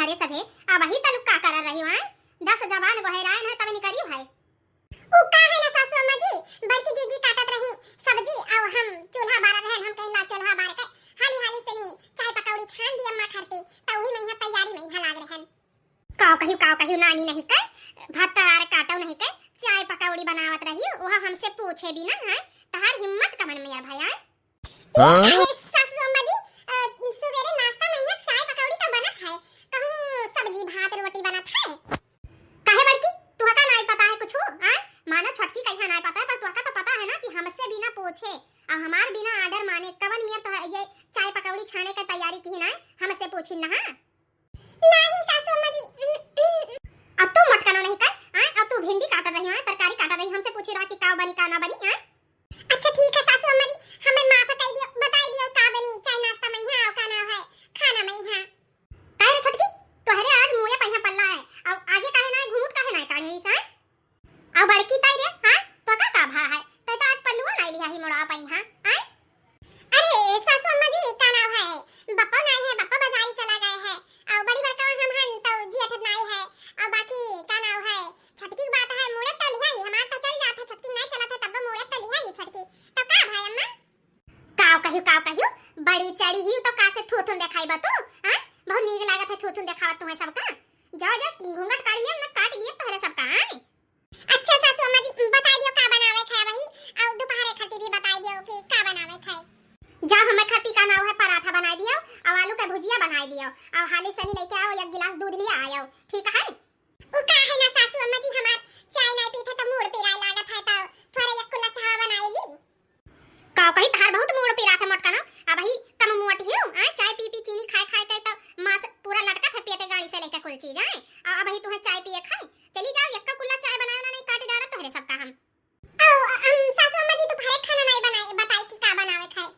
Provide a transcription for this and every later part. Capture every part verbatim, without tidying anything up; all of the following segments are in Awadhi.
अरे सभे, अबही तलुक का करत रही हो, आय? दस जबान गोहरायन है, तब निकरी भाई। उ का है ना सासू अम्मा जी, बड़की दीदी काटत रही सब्जी, अउ हम चूल्हा बारत रहन, हम कहला चूल्हा बार के हाली हाली से नी चाय पकौड़ी छान दी अम्मा खरती, त उही में यहाँ तैयारी में यहाँ लाग रहन। काव कहियो, काव कहियो, नानी नहीं के, भत्तार काटो नहीं के, चाय पकौड़ी बनावत रही, वह हमसे पूछे बिना है, तहार हिम्मत कमन में यार भाई, आय? ई हाँ? काहे सासू अम्मा जी, अ, सुबेरे नाश्ता में यहाँ चाय पकौड़ी तो बनत है, कहूँ सब्जी भात रोटी बनत है? काहे बड़की, तुहका नाई पता है कुछ, आय? मानो छोटकी कहिया नाई पता है, पर तुहका तो पता है ना कि हमसे बिना पूछे और हमार बिना order माने कवन मियर तो ये चाय पकौड़ी छाने के तैयारी की ना, हमसे पूछी ना, हाँ? नाही सासू अम्मा जी। अब तू मटकनो नहीं कर, आय? अब तू भिंडी काट रही है, तरकारी काट रही, हमसे पूछी रहा कि का बनी का ना बनी, आय? अच्छा ठीक है सासू अम्मा जी, हमें माफ कर दियो, बताई दियो का बनी, चाय नाश्ता में यहाँ आओ, का नाव है, खाना में यहाँ। काहे रे छोटकी, तोहरे आज मुँहे पहिया पल्ला है, अब आगे काहे ना घूंघट काहे ना काढ़े है, आय? अउ बड़की ताई रे, हाँ? तो का का भा है? तै तो आज पल्लुआ नाई लिहा ही मोड़ा पइहा, आय? अरे सासू अम्मा जी, का नाव है? बप्पा नाई है, बप्पा बाजारी चला गए है। अउ बड़ी बड़का हम हन तो जियत नाई है। अउ बाकी का नाव है? छोटकी बात है, मुड़े तो लिहा ही, हमार तो चल जात है, छोटकी नाई चलत है, तब मुड़े तो लिहा ही छोटकी। तो का भाई अम्मा? काव कहियो, काव कहियो, बड़ी चढ़ी ही तो का से थूथुन देखाई बा तू, हाँ? बहुत नीक लागत है थूथुन देखावत तुम्हें सबका। जाओ, जाओ, घूंघट काढ़ लिया, ना काट लिया तोहरे सबका, हाँ? अच्छा सासू अम्मा जी, बताई दियो का बनावे खाए वही, अउ दोपहरे खातिर भी बताई दियो कि का बनावे खाए। जा, हमें खातिर का नाव है पराठा बनाई दियो, अउ आलू का भुजिया बनाई दियो, अउ हाली सनी लेके आओ, एक गिलास दूध लिया आयो, ठीक है? उ का है ना सासू अम्मा जी, हमार चाय नाई पीते तो मूड़ पिराए लागत है, तो थोड़ा एक कुल्ला चाह बनाई ली। का कही, तहार बहुत मूड़ पिरात है मोटका ना, अबही कम मोट हियो, आ? चाय पी पी चीनी खाए खाए के तो मांस पूरा लटकत है पेटे गाड़ी से लेके कुल चीज, आय? आ अबही तुम्हें चाय पिए खाए, चली जाओ, एक्का कुल्ला चाय बनाए ना नहीं काट डारत तोहरे सबका हम। ओ, हम सासू अम्मा जी दोपहरे खाना नहीं बनाए, बताई कि का बनावे खाए।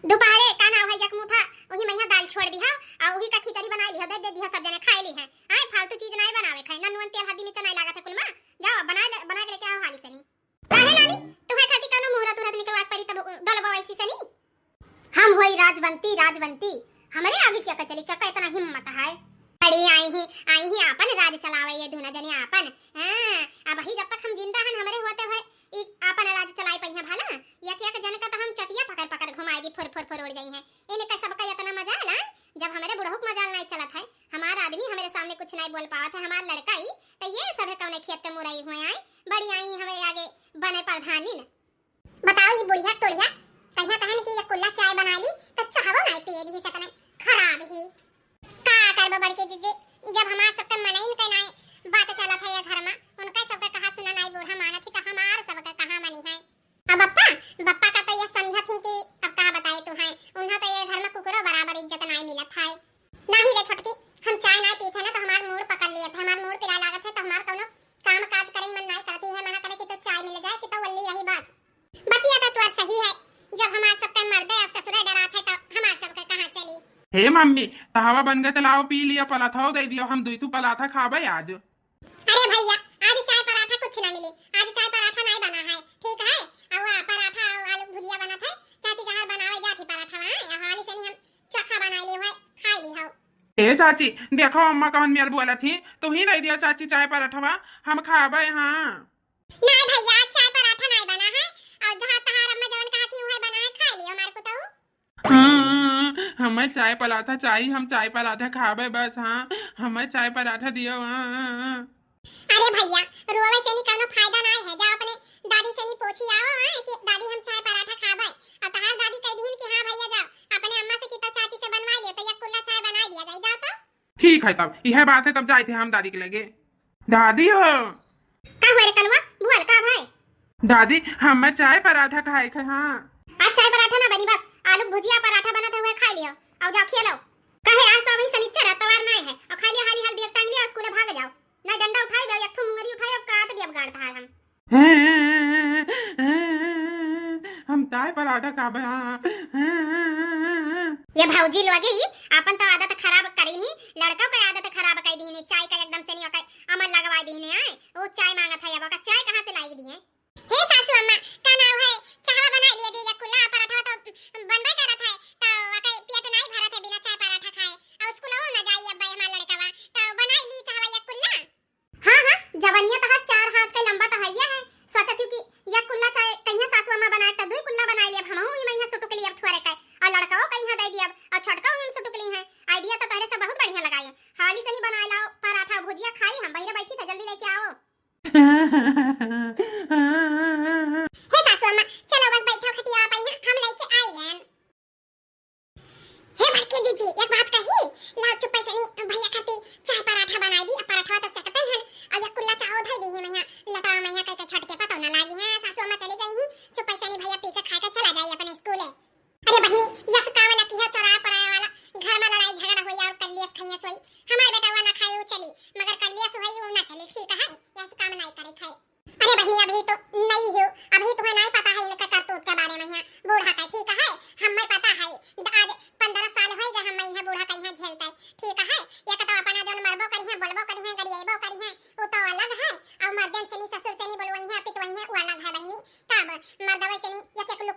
दोपहरे का नाव है एक मुठा, वही मैया दाल छोड़ दिहा, आ वही का खिचड़ी बनाए लिहा, दे, दे दिहा सब जने खाए ली है। आय, फालतू चीज नहीं बनावे खाए, ना नून तेल हल्दी मिर्चा नहीं लागत है कुल मा। जाओ, बना ले, बना के लेके आओ हाली सनी। काहे नानी, तुम्हें खातिर कौनो मुहूर्त उहूर्त निकलवा के पड़ी तब डोलबो ऐसी सनी? हम होई राजवंती, राजवंती, हमरे आगे क्या का चली, क्या का इतना हिम्मत है? अरे आई ही, आई ही आपन राज चलावे ये दूना जने आपन। हाँ, अबही जब तक हम जिंदा हन हमरे होते हुए ई आपन राज चलाए पइहा भला। एक एक जन का तो हम चटिया पकड़ पकड़ घुमाई दी, फुर फुर फुर उड़ जाई है। इनका सबका इतना मजाल, हाँ? जब हमरे बुढ़ऊ के मजाल नहीं चलत है, हमार आदमी हमरे सामने कुछ नहीं बोल पावत है, हमार लड़का ही, तो ये सब है कौने खेत के मुरई हुए आई, बड़ी आई हमरे आगे बने प्रधानी न। बताओ, ई बुढ़िया टोढ़िया कहिया कहन कि ये कुल्ला चाय बना ली, तो चाहवो नाई पिए दी सतने, खराब ही। का करबो बड़के जीजी, जब हमार सबके मनइन के नाई बात चलत है ये घर में, उनका सबके कहा सुना नाई बूढ़ा मानत ही, तो हमार सबके कहाँ मनी है। अब बप्पा, बप्पा का तो ये समझत ही कि अब का बताए तू है, उन्हें तो ये घर में कुकुरो बराबर इज्जत नाई मिलत है। नाही रे छोटकी, हम चाय नाई पीत है ना, तो हमार मूड़ पकड़ लियत है, हमार मूड़ पिराए लागत है, तो हमार कौनो काम काज करे मन नाई करती है, मना करे कि तो चाय मिल जाए कि तो वल्ली रही बस। बतिया तो तोर सही है, जब हमार सबके मर्दे अब ससुरे डरात है, तो हमार सबके कहाँ चली? हे मम्मी, तहवा बन गए तो लाओ पी लिया, पलाथाओ दे दियो, हम दुई तू पलाथा खाबे आज। अरे भैया, आज चाय पराठा कुछ ना मिली, आज चाय पराठा नाई बना है, ठीक है? अउ आ पराठा अउ आलू भुजिया बनत है, चाची जहाँ बनावे जात ही पराठा वहाँ, यहाँ वाली से नहीं हम चोखा बनाई ली हुए, खाई ली हो। ए चाची, देखो अम्मा कौन मेर बोलत ही, तू ही दे दियो चाची चाय पराठवा, हम खाबे हाँ। नाई भैया, आज चाय पराठा नाई बना है, अउ जहाँ तहार अम्मा जवन कहा थी उहे बना है, खाई लियो हमार पुतऊ। हाँ, हमें चाय पराठा चाही, हम चाय पराठा खाबे बस, हाँ, हमें चाय पराठा दियो, हाँ, हाँ, हाँ। अरे भैया, रोवे से नी कौनो फायदा नाई है, जाओ अपने दादी से नी पूछी आओ, हाँ, कि दादी हम चाय पराठा खाबे, अउ तहार दादी कह दिहिन कि हाँ भैया जाओ, अपने अम्मा से कि तो चाची से बनवा लियो, तो एक कुल्ला चाय बनाई दिया जाए, जाओ तो। ठीक है, तब यह बात है, तब जाए थे हम दादी के लगे। दादी हो। का हुआ रे कलवा? बोल, का भाई? दादी, हमें चाय पराठा खाए के, हाँ। आज चाय पराठा ना बनी, बस आलू के भुजिया पराठा बनत है, उहे खा लियो। आओ जाओ, खिया लो। कहे आज तो अभी शनिचर है, तवार नाई है, और खा लिया हाली हाल बैग टांग लिया, स्कूल भाग जाओ। ना डंडा उठाई दो, एक ठो मुंगरी उठाई, अब काट दिया गाड़ थार हम। हम चाय पराठा खाबे, हाँ। ये भौजी लोगी, आपन तो आदत खराब करी नी, लड़कों के आदत खराब कर दी नी, चाय का एकदम से नहीं ओकर अमल लगवा दी नी, आए। वो चाय मांगत है, अब ओकर चाय कहाँ से लाई दिए? हे सासू अम्मा, का नाव है, चाहवा बना लिए दे, या कुल्ला पराठा तो बनबे करत है, तो ओकर पेट नहीं भरत है बिना चाय पराठा खाए, और स्कूल ना जाई अब हमार लड़कवा,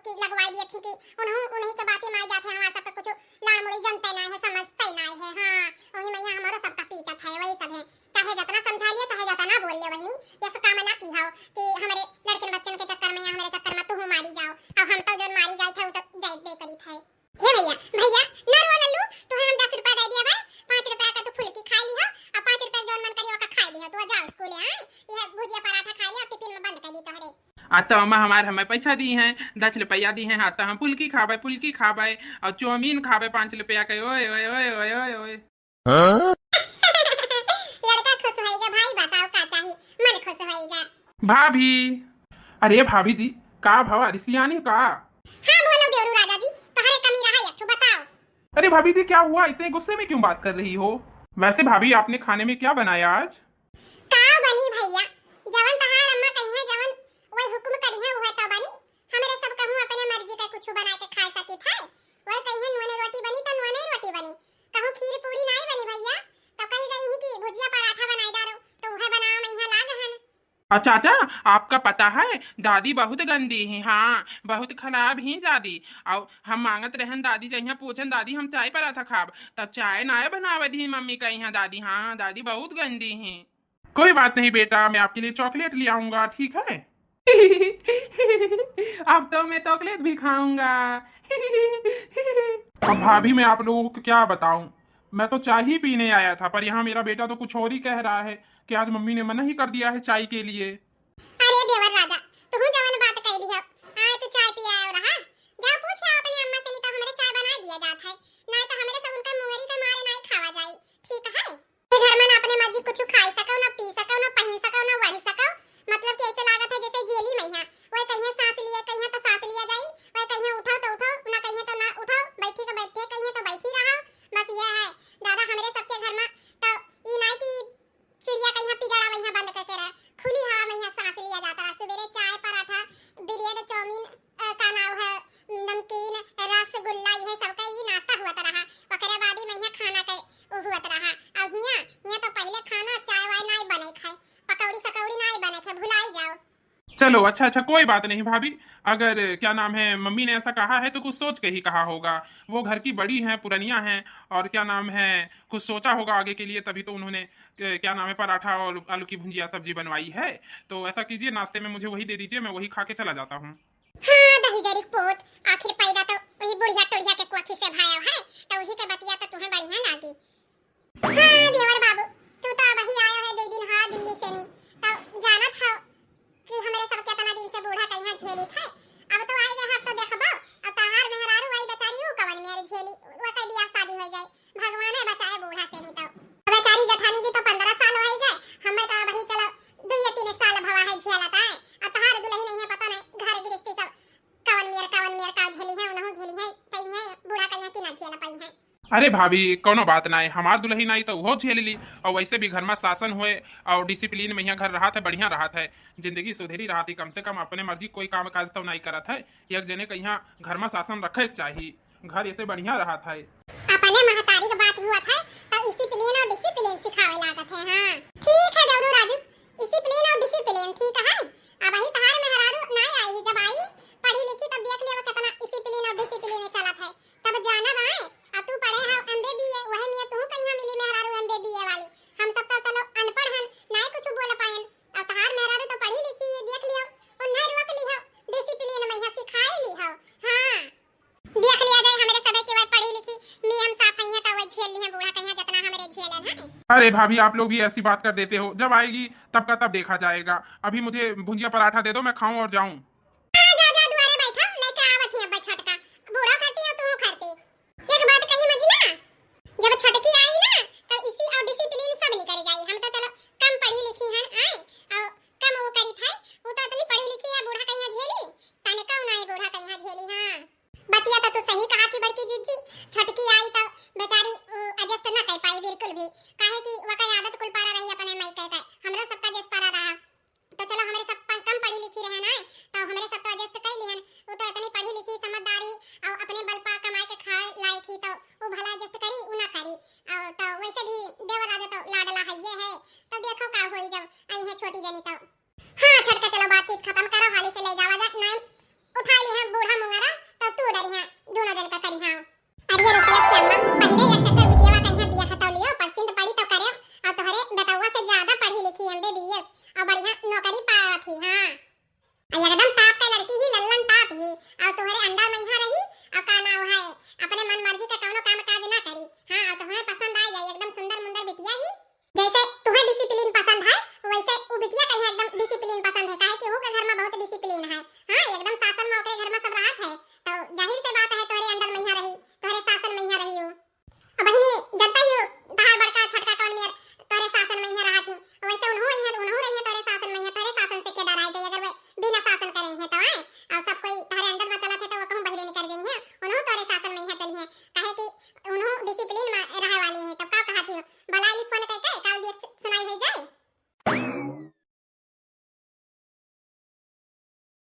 कि लगवाई दिए थी कि उन्हों, उन्हीं के बातें माई जात है, हमार सबका कुछ लाड़ मुड़ी जनते नाई है, समझते नाई है। हाँ, वही मैया हमारो सबका पीटत है, वही सब है। चाहे जतना समझा लियो, चाहे जतना बोल लियो, बहनी, ये सब काम ना की हो कि हमरे लड़कन बच्चन के चक्कर में या हमरे चक्कर में तू मारी जाओ। अब हम तो जोन मारी जाए थे, वो तो जाए दे करी थे। हे भैया, भैया, ना रो लल्लू, तुहे हम दस रुपया दे दिया भाई, पाँच रुपया का तू फुल्की खाई लिहो, और पाँच रुपया जोन मन करी ओका खाई लिहो, तू जाओ स्कूल, हाँ? यह भुजिया पराठा खाई लिहो, टिफिन में बंद कर दी तोहरे। आ तो अम्मा हमार हमें पैसा दी हैं, दस रुपया दी हैं, हाँ तो हम फुल्की खाबे, फुल्की खाबे, और चाउमीन खाबे पाँच रुपया के, ओए, ओए, ओए। हाँ? लड़का खुश होइगा भाई, बस और का चाही, मन खुश होइगा। भाभी, अरे भाभी जी, का भवा रिसियानी का? हाँ बोलो देवरू राजा जी, तोहरे कमी रहा एक ठो बताओ। अरे भाभी जी, क्या हुआ, इतने गुस्से में क्यों बात कर रही हो? वैसे भाभी, आपने खाने में क्या बनाया आज? का बनी भैया, जवन तहार अम्मा कही है, जवन वही हुक्म करी है, वह तो बनी। हमरे सब कहूँ अपने मर्जी का कुछ बना के खा सकित है। वही कही है नूने रोटी बनी तो नूने रोटी बनी, कहूँ खीर पूरी नाई बनी भैया, तो कही गई ही कि भुजिया पराठा बनाई डारो, तो वह बनावा में यहाँ लाग हन। अच्छा, अच्छा, आपका पता है, दादी बहुत गंदी ही, हाँ, बहुत खराब ही दादी। और हम मांगत रहन दादी जइहाँ पूछन, "दादी, हम चाय पराठा खाब?" तब चाय नाय बनावे दी मम्मी कइहाँ दादी, हाँ, दादी बहुत गंदी ही। कोई बात नहीं बेटा, मैं आपके लिए चॉकलेट ले आऊंगा, ठीक है? अब तो मैं चॉकलेट भी खाऊंगा। अब भाभी, मैं आप लोगों को क्या बताऊं, मैं तो चाय ही पीने आया था, पर यहाँ मेरा बेटा तो कुछ और ही कह रहा है कि आज मम्मी ने मना ही कर दिया है चाय के लिए। अरे देवर राजा, तुहू जवन बात कह दिया, आज तो चाय पिया आयो रहा। जाओ पूछ आओ अपने अम्मा से, नहीं तो हमरे चाय बनाई दिया जात है, नहीं तो हमरे सब उनका मुंगरी के मारे नहीं खावा जाई, ठीक है? ये घर में ना अपने मर्जी कुछ खाई सको, ना पी सको, ना पहन सको, ना ओढ़ सको। मतलब कि ऐसे लागत है जैसे जेली में है। वह कहीं सांस लिए, कहीं तो सांस लिया जाई, वह कहीं उठो तो उठो, ना कहीं तो ना उठो, बैठी तो बैठे, कहीं तो बैठी रहो। बस ये है दादा, हमरे सबके घर में तो ई नाई कि चिड़िया कहीं पिजड़ा वहीं बंद करके रहे, खुली हवा में यहाँ सांस लिया जाता रहा। सवेरे चाय, पराठा, ब्रेड, चाउमीन, अ, का नाम है, नमकीन, रसगुल्ला, यह सब का ई नाश्ता हुआ तो रहा। ओकरे बाद ही में यहाँ खाना के उ हुआ तो रहा। अब हियाँ, हियाँ तो पहले खाना, चाय वाय नाई बने खाए, पकौड़ी सकौड़ी नाई बने खाए, भुलाई जाओ। चलो, अच्छा, अच्छा, कोई बात नहीं भाभी। अगर, क्या नाम है, मम्मी ने ऐसा कहा है तो कुछ सोच के ही कहा होगा। वो घर की बड़ी हैं, पुरनिया हैं, और क्या नाम है, कुछ सोचा होगा आगे के लिए, तभी तो उन्होंने, क-, क्या नाम है, पराठा और आलू की भुंजिया सब्जी बनवाई है। तो ऐसा कीजिए, नाश्ते में मुझे वही दे दीजिए, मैं वही खा के चला जाता हूँ। हाँ, दही जरी पूत, आखिर पैदा तो वही बुढ़िया टुढ़िया के कोखी से भया है, तो वही के बतिया तो तुम्हें बढ़िया लागी। हाँ देवर बाबू, तू तो अबही आया है दो दिन, हाँ, दिल्ली से नी, तो जानत हो कि हमरे सब केतना दिन से बूढ़ा कइहाँ झेलित है। अब तो आई गए, अब तो देखबो, अब तहार मेहरारू आई बेचारी, ऊ कवन मेर झेली, वो कई बियाह शादी हो जाए, भगवाने बचाए बूढ़ा से नी तो। अब बेचारी जेठानी जी तो पन्द्रह साल हो गए, हमें तो अबही चलो दो या तीन साल भवा है झेलत है, अब तहार दुल्हन नहीं है, पता नहीं घर गृहस्थी सब कवन मेर, कवन मेर का झेली है, उनहु झेली है, कइहाँ बूढ़ा कइहाँ कि ना झेल पाई है। अरे भाभी, कौनो बात नाय, हमार दुल्हन आई तो उहो झेल ली। और वैसे भी घर में शासन होए और discipline में यहाँ घर रहत है, बढ़िया रहत है, जिंदगी सुधरी रहत है। कम से कम अपने मर्जी कोई काम काज तो नाई करत है, एक जने के यहाँ घर में शासन रखे के चाही, घर ऐसे बढ़िया रहत है। अपने महतारी के बात हुआ था तो discipline और discipline सिखावे लागत है। हाँ ठीक है देवरू राजू, discipline और discipline ठीक है। अब वही तहार मेहरारू नाई आई, जब आई पढ़ी लिखी तब देख लेवा कितना discipline और discipline चलत है। तब जानब आए, आ तू पढ़े हो M B B A, वही में तू कहीं मिली मेहरारू M B B A वाली। हम सब तो चलो अनपढ़ हन, नाय कुछ बोल पाएन। अब तहार मेहरारू तो पढ़ी लिखी है, देख लियो, उन्हें रोक लिहो, discipline में यहाँ सिखाई लिहो। हाँ, देख लिया जाए, हमरे सबे के वह पढ़ी लिखी, नियम साफ है, तो वह झेल लिहे बूढ़ा कहीं जितना हमरे झेलन है। अरे भाभी, आप लोग भी ऐसी बात कर देते हो, जब आएगी तब का तब देखा जाएगा। अभी मुझे भुंजिया पराठा दे दो, मैं खाऊं और जाऊं। हाँ, जा, जा, दुआरे बैठा, लेके आवत ही अब छोटका, बूढ़ो खरती और तू खरती। एक बात कही मझिला, जब छोटकी आई ना, तो इसी और discipline सब निकल जाई। हम तो चलो कम पढ़ी लिखी हन, आए, और कम वो करी थे, वो तो इतनी पढ़ी लिखी है, बूढ़ा कहीं झेली, तने कौन आई बूढ़ा कहीं झेली। हाँ, बतिया तो तू सही कहा थी बड़की जीजी, छोटकी आई तो बेचारी, उ, adjust ना कर पाई बिल्कुल भी, काहे कि वका आदत कुल पारा रही अपने माई के, हमरो सबका जस पारा रहा। तो चलो, हमरे सब प-, कम पढ़ी लिखी रहे ना, तो हमरे सब तो adjust कर लिहन। वो तो इतनी पढ़ी लिखी, समझदारी और अपने बल पर कमाए के खाए लायक ही, तो वो भला adjust करी, वो ना करी। और तो वैसे भी देवर राजा तो लाडला है ये है, तो देखो का होई जब आई है छोटी जनी तो। हाँ छोटका, चलो बातचीत खत्म करो, हाली से ले जावा जा, नाम उठा ली है बूढ़ा मुंगा अपने मन मर्जी का